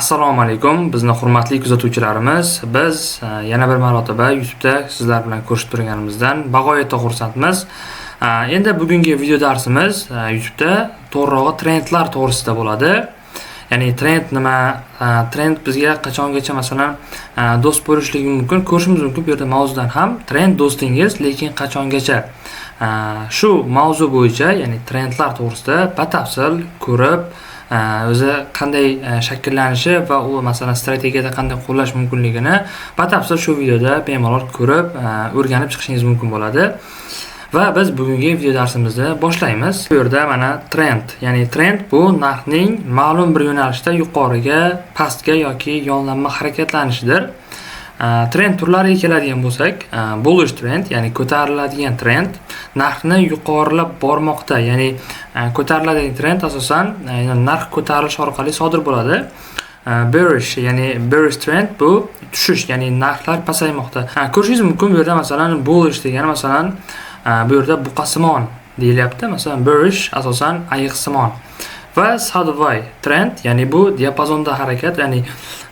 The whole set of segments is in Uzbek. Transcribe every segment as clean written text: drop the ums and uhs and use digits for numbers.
Assalomu alaykum, bizni hurmatli kuzatuvchilarimiz. Biz yana bir marotaba YouTube'da sizlar bilan ko'rishib turganimizdan bag'oyatda xursandmiz. Endi bugungi video darsimiz YouTube'da, to'g'rirog'i, trendlar to'g'risida bo'ladi. Ya'ni trend nima, trend bizga qachongacha, masalan, do'st bo'lishligi mumkin, ko'rishimiz mumkin bu yerda mavzudan ham. Trend do'stingiz, lekin qachongacha? Shu mavzu bo'yicha, ya'ni trendlar to'g'risida batafsil ko'rib, o'zi qanday shakllanishi va u, masalan, strategiyada qanday qo'llash mumkinligini batafsil shu videoda bemalol ko'rib, o'rganib chiqishingiz mumkin bo'ladi. Va biz bugungi video darsimizni boshlaymiz. Bu yerda mana trend, ya'ni trend bu narxning ma'lum bir yo'nalishda yuqoriga, pastga yoki yonlanma harakatlanishidir. Trend turlariga keladigan bo'lsak, bullish trend, ya'ni ko'tariladigan trend, narxni yuqorilab bormoqda, ya'ni ko'tariladigan trend asosan narx ko'tarilishi orqali sodir bo'ladi. Bearish, ya'ni bearish trend bu tushish, ya'ni narxlar pasaymoqda. Ko'rishingiz mumkin bu yerda, masalan, bullish degani, masalan, bu yerda buqasimon deyilyapti, masalan, bearish asosan ayiqsimon. Va sideway trend, ya'ni bu diapazonda harakat, ya'ni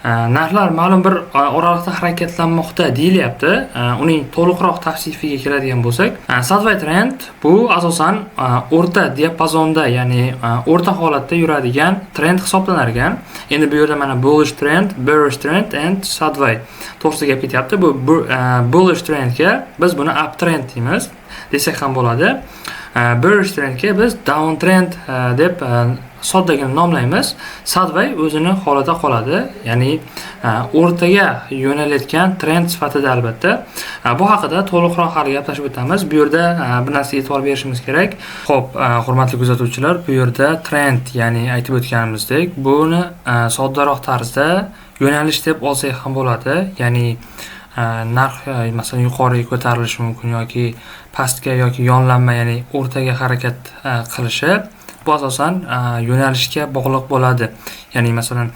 narxlar ma'lum bir oraliqda harakatlanmoqda deyilyapti. Uning to'liqroq tavsifiga keladigan bo'lsak, sideway trend bu asosan o'rta diapazonda, ya'ni o'rta holatda yuradigan trend hisoblanar ekan. Endi bu yerda mana bullish trend, bearish trend and sideway to'g'risida gap ketyapti. Bu bullish trendga biz buni uptrend deymiz desak ham bo'ladi. Bearish trendga biz downtrend deb soddagina nomlaymiz. Sideway o'zini holida qoladi, ya'ni o'rtaga yo'nalayotgan trend sifatida albatta. Bu haqida to'liqroq hali gaplashib o'tamiz. Bu yerda bir narsaga e'tibor berishimiz kerak. Xo'p, hurmatli kuzatuvchilar, bu yerda trend, ya'ni aytib o'tganimizdek, buni soddaroq tarzda yo'nalish deb olsak ham bo'ladi. Ya'ni narx masalan, yuqoriga ko'tarilishi mumkin yoki pastga yoki yonlanma, ya'ni o'rtaga harakat qilishi, bu asosan yo'nalishga bog'liq bo'ladi. Ya'ni, masalan,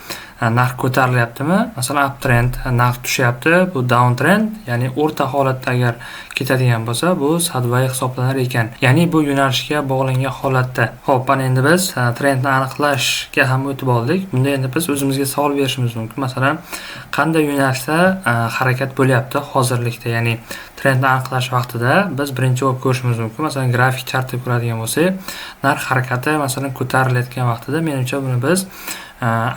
narx ko'tarilyaptimi, masalan, uptrend, narx tushyapti, bu downtrend, ya'ni o'rta holatda agar ketadigan bo'lsa, bu sideway hisoblanar ekan. Ya'ni bu yo'nalishga bog'langan holatda. Xo'p, mana endi biz trendni aniqlashga ham o'tib oldik. Bunda endi biz o'zimizga savol berishimiz mumkin. Masalan, qanday yo'nalishda harakat bo'lyapti hozirlikda? Ya'ni trendni aniqlash vaqtida biz birinchi bo'lib ko'rishimiz mumkin. Masalan, grafik chartda ko'radigan bo'lsak, narx harakati, masalan, ko'tarilayotgan vaqtida, menimcha, buni biz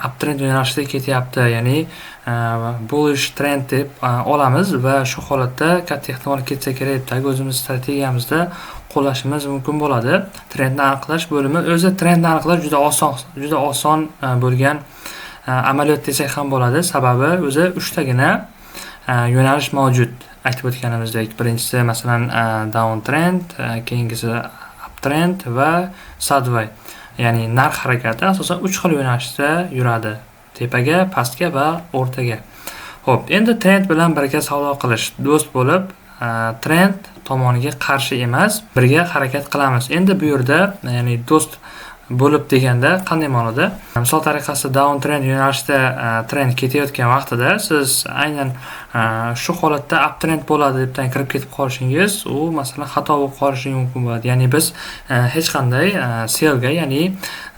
uptrend yo'nalishida ketyapti, ya'ni bullish trend deb olamiz va shu holatda katta ehtimol ketsa kerak deb o'zimiz strategiyamizda qo'llashimiz mumkin bo'ladi. Trendni aniqlash bo'limi, o'zi trendni aniqlash juda oson, juda oson bo'lgan amaliyot desak ham bo'ladi. Sababi o'zi uchtagina yo'nalish mavjud. Aytib o'tganimizdek, birinchisi, masalan, downtrend, keyingisi uptrend va sideway. Ya'ni narx harakati asosan uch xil yo'nalishda yuradi: tepaga, pastga va o'rtaga. Xo'p, endi trend bilan birga savdo qilish, do'st bo'lib, trend tomoniga qarshi emas, birga harakat qilamiz. Endi bu yerda, ya'ni do'st bo'lib deganda qanday ma'noda? Misol tariqasida, downtrend yo'nalishida trend ketayotgan vaqtida siz aynan shu holatda uptrend bo'ladi debdan kirib ketib qolishingiz, u, masalan, xato bo'lib qolishi mumkin bo'ladi. Ya'ni biz hech qanday sellga, ya'ni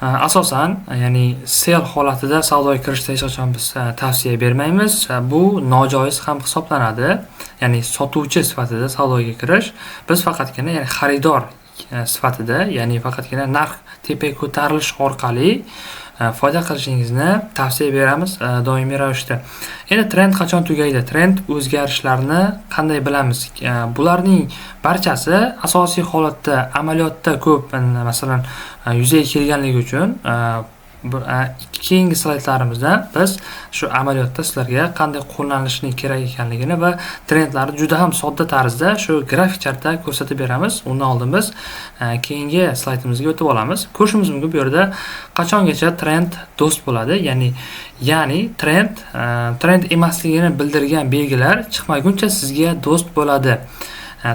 asosan, ya'ni sell holatida savdoga kirishda hech qachon biz tavsiya bermaymiz. Bu nojoiz ham hisoblanadi. Ya'ni sotuvchi sifatida savdoga kirish, biz faqatgina, ya'ni xaridor sifatida, ya'ni faqatgina narx tepaga ko'tarilish orqali foyda qilishingizni tavsiya beramiz doimiy ravishda. Endi trend qachon tugaydi? Trend o'zgarishlarini qanday bilamiz? Bularning barchasi asosiy holatda amaliyotda ko'p, masalan, yuzaga kelganligi uchun keyingi slaydlarimizda biz shu amaliyotda sizlarga qanday qo'llanilishi kerak ekanligini va trendlarni juda ham sodda tarzda shu grafik chartda ko'rsatib beramiz. Undan oldin biz keyingi slaydimizga o'tib olamiz. Ko'rishimiz mumkin bu yerda qachongacha trend do'st bo'ladi, ya'ni trend emasligini bildirgan belgilar chiqmaguncha sizga do'st bo'ladi.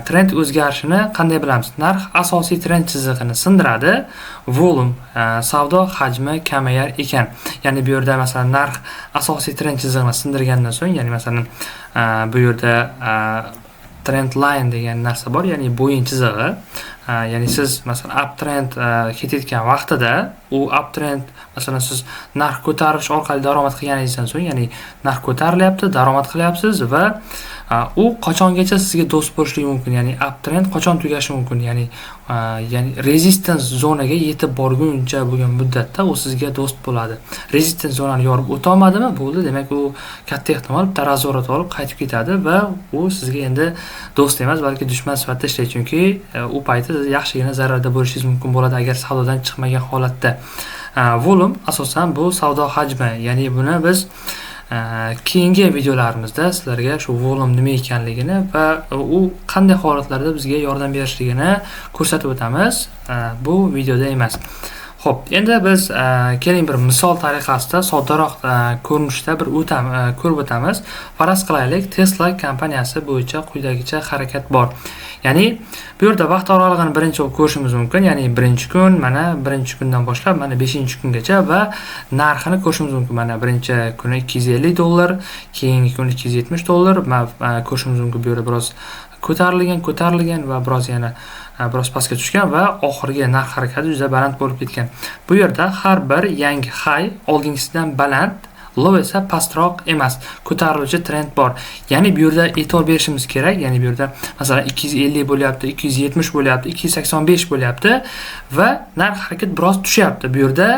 Trend o'zgarishini qanday bilamiz? Narx asosiy trend chizig'ini sindiradi, volume, savdo hajmi kamayar ekan. Ya'ni bu yerda, masalan, narx asosiy trend chizig'ini sindirgandan so'ng, ya'ni, masalan, bu yerda trend line degan narsa bor, ya'ni bo'yin chizig'i. Ya'ni siz masalan uptrend ketayotgan vaqtida u uptrend, masalan siz narx ko'tarilish orqali daromad qilganingizdan so'ng, ya'ni narx ko'tarilyapti, daromad qilyapsiz va u qachongacha sizga do'st bo'lishligi mumkin, ya'ni uptrend qachon tugashi mumkin, ya'ni resistance zonaga yetib borguncha bo'lgan muddatda u sizga do'st bo'ladi. Resistance zonani yorib o'ta olmadimi, bo'ldi, demak u katta ehtimol bitta razворот olib qaytib ketadi va u sizga endi do'st emas, balki dushman sifatida ishlaydi, chunki u paytda siz yaxshigina zararda bo'lishingiz mumkin bo'ladi agar savdodan chiqmagan holatda. Volume asosan bu savdo hajmi, ya'ni buni biz keyingi videolarimizda sizlarga shu volume nima ekanligini va u qanday holatlarda bizga yordam berishligini ko'rsatib o'tamiz, bu videoda emas. Xo'p, endi biz keling bir misol tariqasida soddaroq ko'rinishda bir ko'rib o'tamiz. Faraz qilaylik, Tesla kompaniyasi bo'yicha quyidagicha harakat bor. Ya'ni bu yerda vaqt oralig'ini birinchi bo'lib ko'rishimiz mumkin, ya'ni birinchi kun, mana birinchi kundan boshlab mana 5-kungacha va narxini ko'rishimiz mumkin. Mana birinchi kuni $250, keyingi kuni $270, mana ko'rishimiz mumkin bu yerda biroz ko'tarilgan va biroz yana biroz pastga tushgan va oxirgi narx harakati juda baland bo'lib ketgan. Bu yerda har bir yangi high oldingisidan baland, low esa pastroq emas, ko'tariluvchi trend bor. Ya'ni bu yerda e'tibor berishimiz kerak, ya'ni bu yerda masalan 250 bo'lyapti, 270 bo'lyapti, 285 bo'lyapti va narx harakat biroz tushyapti. Bu yerda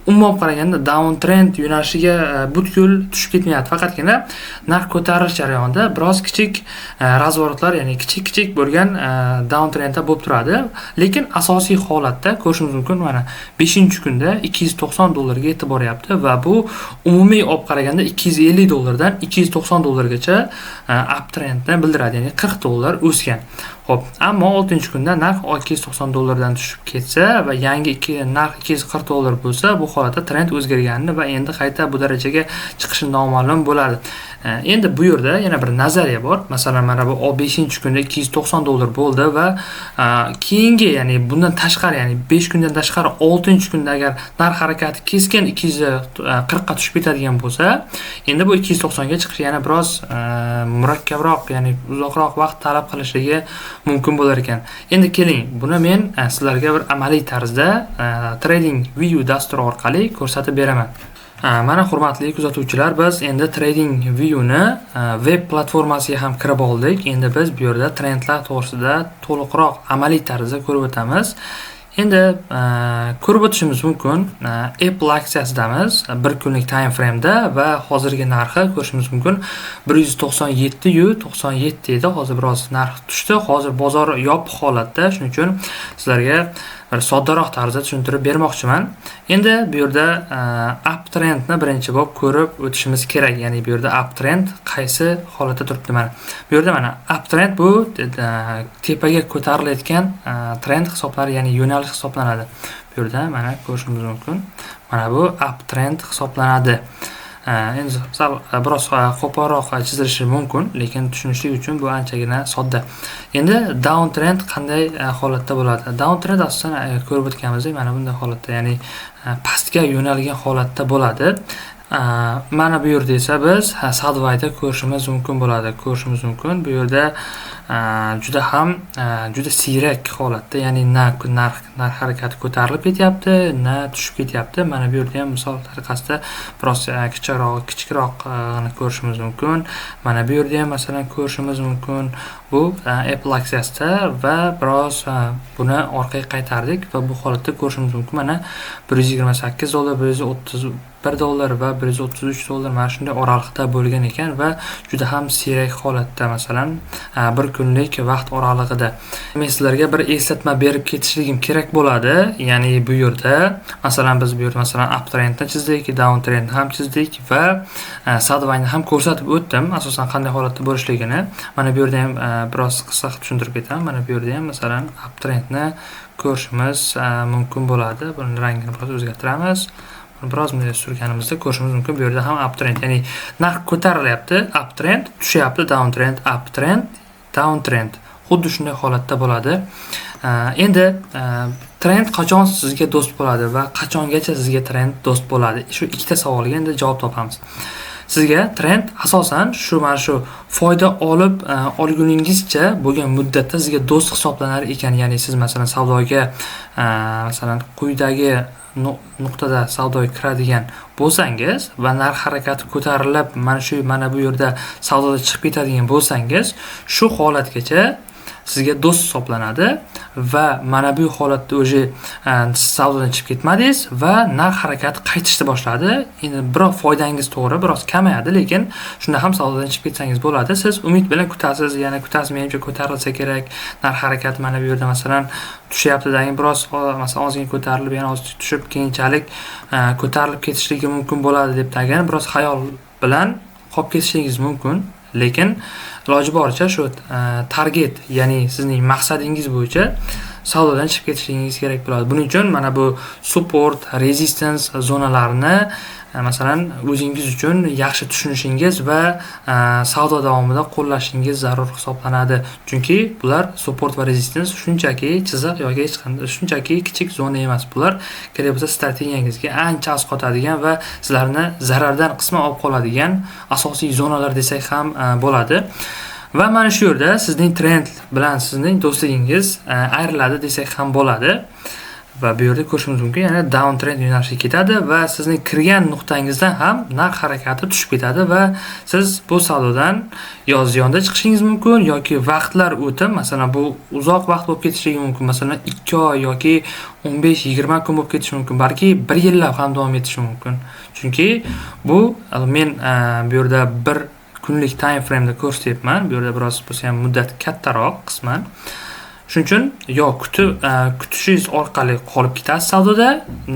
umuman qaraganda downtrend yo'nalishiga butkul tushib ketmayapti. Faqatgina narx ko'tarilish jarayonida biroz kichik razворотlar, ya'ni kichik-kichik bo'lgan downtrendda bo'lib turadi. Lekin asosiy holatda ko'rishimiz mumkin, mana 5-kunda $290 ga yetib boryapti va bu umumiy olib qaraganda $250 dan $290 gacha uptrendni bildiradi, ya'ni $40 o'sgan. Xo'p, ammo 6-kunda narx $290 dan tushib ketsa va yangi narx $240 bo'lsa, bu holatda trend o'zgarganini va endi qayta bu darajaga chiqishi noma'lum bo'ladi. Endi bu yerda yana bir nazariya bor. Masalan, mana bu 5-kunda $290 bo'ldi va keyingi, ya'ni bundan tashqari, ya'ni 5 kundan tashqari 6-kunda agar narx harakati keskin 240 ga tushib ketadigan bo'lsa, endi bu 290 ga chiqishi yana biroz murakkabroq, ya'ni uzoqroq vaqt talab qilishligi mumkin bo'lar ekan. Endi keling, buni men sizlarga bir amaliy tarzda Trading View dasturi orqali ko'rsatib beraman. Mana hurmatli kuzatuvchilar, biz endi Trading View'ni web platformasiga ham kirib oldik. Endi biz bu yerda trendlar to'g'risida to'liqroq amaliy tarzda ko'rib o'tamiz. Endi ko'rib o'tishimiz mumkin, Apple aksiyasidamiz, bir kunlik time frame'da va hozirgi narxi ko'rishimiz mumkin 197.97 edi. Hozir biroz narx tushdi. Hozir bozor yopiq holatda, shuning uchun sizlarga bir soddaroq tarzda tushuntirib bermoqchiman. Endi bu yerda uptrendni birinchi bo'lib ko'rib o'tishimiz kerak. Ya'ni bu yerda uptrend qaysi holatda turibdi mana. Bu yerda mana uptrend bu tepaga ko'tarilayotgan trend hisoblanadi, ya'ni yo'nalish hisoblanadi. Bu yerda mana ko'rishimiz mumkin. Mana bu uptrend hisoblanadi. Endi sal biroz qo'polroq chizilishi mumkin, lekin tushunishlik uchun bu anchagina sodda. Endi downtrend qanday holatda bo'ladi? Downtrend asosan ko'rib o'tganimizdek mana bunday holatda, ya'ni pastga yo'nalgan holatda bo'ladi. Mana bu yerda esa biz Sadvayda ko'rishimiz mumkin bo'ladi. Ko'rishimiz mumkin. Bu yerda juda ham juda siyrak holatda, ya'ni na narx harakati ko'tarilib ketyapti, na tushib ketyapti. Mana bu yerda ham misol tariqasida biroz kichikroq ko'rishimiz mumkin. Mana bu yerda ham masalan ko'rishimiz mumkin. Bu Apple aksiyasida va biroz buni orqaga qaytardik va bu holatda ko'rishimiz mumkin. Mana $128, $131 va $133 mana shunday oraliqda bo'lgan ekan va juda ham siyrak holatda, masalan, bir kunlik vaqt oralig'ida. Men sizlarga bir eslatma berib ketishligim kerak bo'ladi. Ya'ni bu yerda masalan biz bu yerda masalan uptrendni chizdik, downtrendni ham chizdik va Sadvayni ham ko'rsatib o'tdim, asosan qanday holatda bo'lishligini. Mana bu yerda ham biroz qisqa qilib tushuntirib ketaman. Mana bu yerda ham masalan uptrendni ko'rishimiz mumkin bo'ladi. Buni rangini biroz o'zgartiramiz. Biroz bunday surganimizda ko'rishimiz mumkin. Bu yerda ham uptrend, ya'ni narx ko'tarilyapti, uptrend, tushyapti, downtrend, uptrend, downtrend. Xuddi shunday holatda bo'ladi. Endi trend qachon sizga do'st bo'ladi va qachongacha sizga trend do'st bo'ladi? Shu ikkita savolga endi javob topamiz. Sizga trend asosan shu mana shu foyda olib olguningizcha bo'lgan muddatda sizga do'st hisoblanar ekan. Ya'ni siz masalan savdoga masalan quyidagi nuqtada savdoga kiradigan bo'lsangiz va narx harakati ko'tarilib mana bu yerda savdoda chiqib ketadigan bo'lsangiz, shu holatgacha sizga do'st hisoblanadi va mana bu holatda уже savdodan chiqib ketmadingiz va narx harakati qaytishni boshladi. Endi biroq foydangiz to'g'ri biroz kamayadi, lekin shunda ham savdodan chiqib ketsangiz bo'ladi. Siz umid bilan kutasiz, yana kutasiz, menimcha ko'tarilsa kerak, narx harakati mana bu yerda masalan tushyapti, keyin biroz masalan ozgina ko'tarilib, yana oz tushib, keyinchalik ko'tarilib ketishligi mumkin bo'ladi deb tagin biroz xayol bilan qolib ketishingiz mumkin. Lekin iloji boricha shu target, ya'ni sizning maqsadingiz bo'yicha savdodan chiqib ketishingiz kerak bo'ladi. Buning uchun mana bu support, resistance zonalarini masalan o'zingiz uchun yaxshi tushunishingiz va savdo davomida qo'llashingiz zarur hisoblanadi. Chunki bular support va resistance shunchaki chiziq yoki hech qanday shunchaki kichik zona emas. Bular kerak bo'lsa strategiyangizga ancha asqotadigan va sizlarni zarardan qisman olib qoladigan asosiy zonalar desak ham bo'ladi. Va mana shu yerda sizning trend bilan sizning do'stligingiz ayriladi desak ham bo'ladi. Va bu yerda ko'rishimiz mumkin, ya'ni down trend yo'nalishiga ketadi va sizning kirgan nuqtangizdan ham narx harakati tushib ketadi va siz bu savdodan yo ziyonda chiqishingiz mumkin yoki vaqtlar o'tib, masalan bu uzoq vaqt bo'lib ketishligi mumkin, masalan 2 oy yoki 15-20 kun bo'lib ketishi mumkin, balki 1 yillab ham davom etishi mumkin. Chunki bu men bu yerda bir kunlik time frame'da ko'rsatyapman. Bu yerda biroz bo'lsa ham muddat kattaroq qisman. Shuning uchun yo kutishingiz orqali qolib ketasiz savdoda,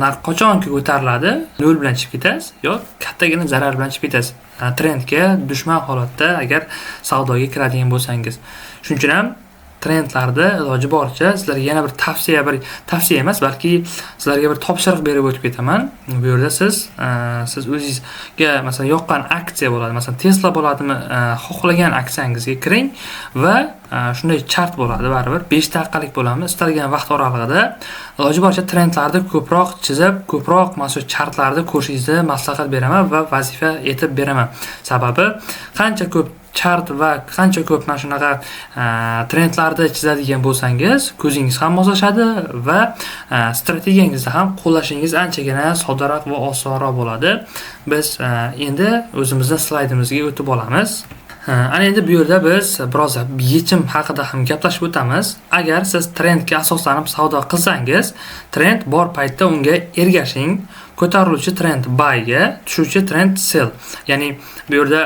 narx qachonki ko'tariladi, nol bilan chiqib ketasiz yo kattagina zarar bilan chiqib ketasiz. Trendga dushman holatda agar savdoga kiradigan bo'lsangiz. Shuning uchun ham trendlarda iloji boricha sizlarga yana bir tavsiya, bir tavsiya emas, balki sizlarga bir topshiriq berib o'tib ketaman. Bu yerda siz o'zingizga masalan yoqqan aksiya bo'ladi, masalan Tesla bo'ladimi, xohlagan aksiyangizga kiring va shunday chart bo'ladi, baribir 5 daqiqalik bo'ladimi, istalgan vaqt oralig'ida iloji boricha trendlarni ko'proq chizib, ko'proq mana shu chartlarni ko'rishingizni maslahat beraman va vazifa etib beraman. Sababi qancha ko'p chart va qancha ko'p mana shunaqa trendlarni chizadigan bo'lsangiz, ko'zingiz ham moslashadi va strategiyangizni ham qo'llashingiz anchagina soddaroq va osonroq bo'ladi. Biz endi o'zimizni slaydimizga o'tib olamiz. Ana endi bu yerda biz biroz yechim haqida ham gaplashib o'tamiz. Agar siz trendga asoslanib savdo qilsangiz, trend bor paytda unga ergashing. Ko'tariluvchi trend buyga, tushuvchi trend sell. Ya'ni bu yerda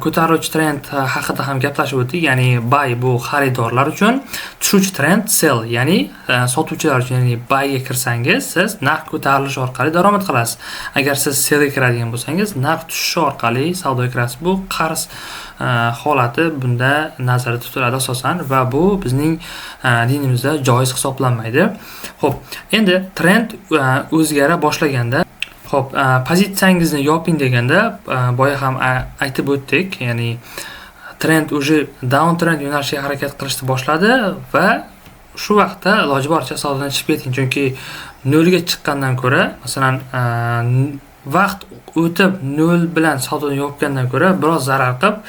ko'tariluvchi trend haqida ham gaplashib o'tdik. Ya'ni buy bu xaridorlar uchun, tushuvchi trend sell, ya'ni sotuvchilar uchun. Ya'ni buyga kirsangiz, siz narx ko'tarilishi orqali daromad qilasiz. Agar siz sellga kiradigan bo'lsangiz, narx tushishi orqali savdoga kirasiz. Bu qarz holati bunda nazarda tutiladi asosan va bu bizning dinimizda joiz hisoblanmaydi. Xo'p, endi trend o'zgara boshlaganda, xo'p, pozitsiyangizni yoping deganda, boya ham aytib o'tdik, ya'ni trend уже down trend yo'nalishiga harakat qilishni boshladi va shu vaqtda iloji boricha savdodan chiqib keting, chunki nolga chiqqandan ko'ra, masalan, vaqt o'tib nol bilan savdoni yopgandan ko'ra biroz zarar qilib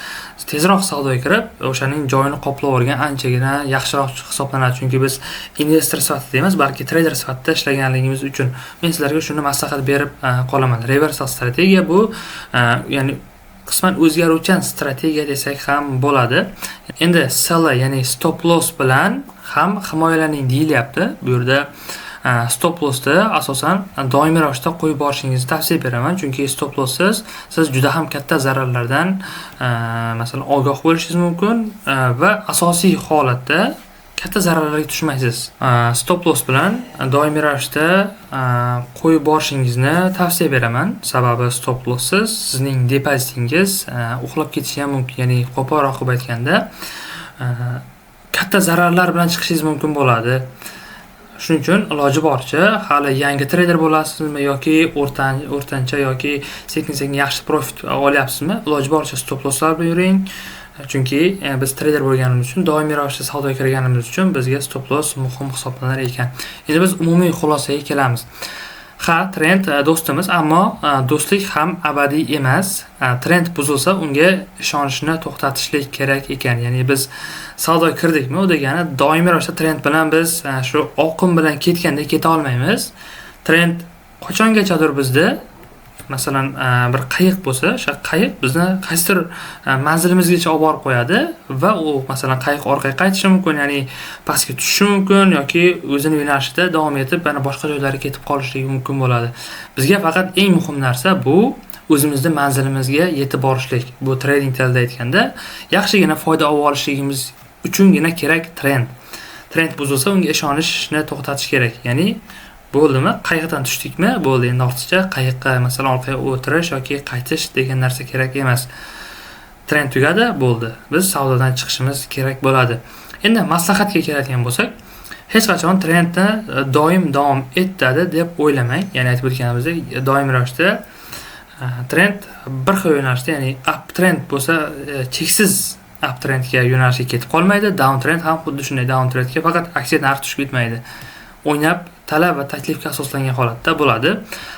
tezroq savdoga kirib o'shaning joyini qoplab olgan anchagina yaxshiroq hisoblanadi. Chunki biz investor sifatida emas, balki trader sifatida ishlaganligimiz uchun men sizlarga shuni maslahat berib qolaman. Reversal strategiya bu, ya'ni qisman o'zgaruvchan strategiya desak ham bo'ladi. Endi sell, ya'ni stop loss bilan ham himoyalaning deyilyapti. Bu yerda stop lossni asosan doimiy ravishda qo'yib borishingizni tavsiya beraman, chunki stop losssiz siz juda ham katta zararlardan masalan ogoh bo'lishingiz mumkin va asosiy holatda katta zararlarga tushmaysiz. Stop loss bilan doimiy ravishda qo'yib borishingizni tavsiya beraman. Sababi stop losssiz sizning depozitingiz uxlab ketishi ham mumkin, ya'ni qo'polroq qilib aytganda katta zararlar bilan chiqishingiz mumkin bo'ladi. Shuning uchun iloji boricha hali yangi trader bo'lasizmi yoki o'rtancha yoki sekin-sekin yaxshi profit olyapsizmi, iloji boricha stop losslar bilan yuring. Chunki biz trader bo'lganimiz uchun, doimiy ravishda savdoga kirganimiz uchun bizga stop loss muhim hisoblanar ekan. Endi biz umumiy xulosaga kelamiz. Ha, trend do'stimiz, ammo do'stlik ham abadiy emas. Trend buzilsa, unga ishonishni to'xtatishlik kerak ekan. Ya'ni biz savdo kirdikmi, u degani doimiy ravishda trend bilan biz shu oqim bilan ketgandek keta olmaymiz. Trend qachongachadir bizda, masalan, bir qayiq bo'lsa, o'sha qayiq bizni qaysidir manzilimizgacha olib borib qo'yadi va u, masalan, qayiq orqaga qaytishi mumkin, ya'ni pastga tushishi mumkin yoki o'zini yo'nalishida davom etib, yana boshqa joylarga ketib qolishligi mumkin bo'ladi. Bizga faqat eng muhim narsa bu o'zimizni manzilimizga yetib borishlik. Bu trading tilida aytganda, yaxshigina foyda olib olishligimiz uchungina kerak trend. Trend buzilsa, unga ishonishni to'xtatish kerak. Ya'ni bo'ldimi, qayiqdan tushdikmi, bo'ldi, endi ortiqcha qayiqqa, masalan, orqaga o'tirish yoki qaytish degan narsa kerak emas. Trend tugadi, bo'ldi, biz savdodan chiqishimiz kerak bo'ladi. Endi maslahatga keladigan bo'lsak, hech qachon trendni doim davom etadi deb o'ylamang. Ya'ni aytib o'tganimizdek, doimiy ravishda trend bir xil yo'nalishda, ya'ni up trend bo'lsa, cheksiz up trendga yo'nalishga ketib qolmaydi. Down trend ham xuddi shunday, down trendga faqat aksiya narxi tushib ketmaydi. O'ynab, talab va taklifga asoslangan holatda bo'ladi.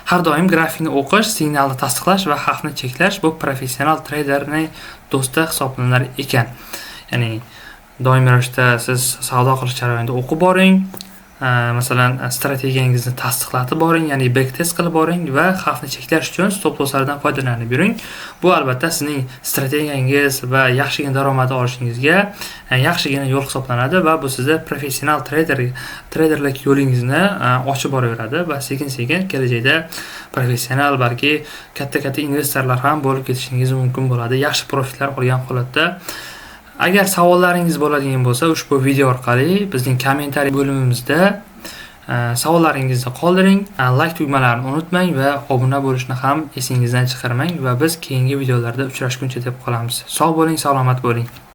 Har doim grafikni o'qish, signalni tasdiqlash va xavfni cheklash bu professional treyderning do'sti hisoblanar ekan. Ya'ni doimiy ravishda siz savdo qilish jarayonida o'qib boring, masalan, strategiyangizni tasdiqlatib boring, ya'ni backtest qilib boring va xavfni cheklash uchun stop losslardan foydalanib yuring. Bu albatta sizning strategiyangiz va yaxshigina daromad olishingizga yaxshigina yo'l hisoblanadi va bu sizni professional treyderlik yo'lingizni ochib boraveradi va sekin sekin kelajakda professional, balki katta katta investorlar ham bo'lib ketishingiz mumkin bo'ladi, yaxshi profitlar olgan holatda. Agar savollaringiz bo'ladigan bo'lsa, ushbu video orqali bizning kommentariy bo'limimizda savollaringizni qoldiring, layk tugmalarini unutmang va obuna bo'lishni ham esingizdan chiqarmang va biz keyingi videolarda uchrashguncha deb qolamiz. Sog' bo'ling, salomat bo'ling.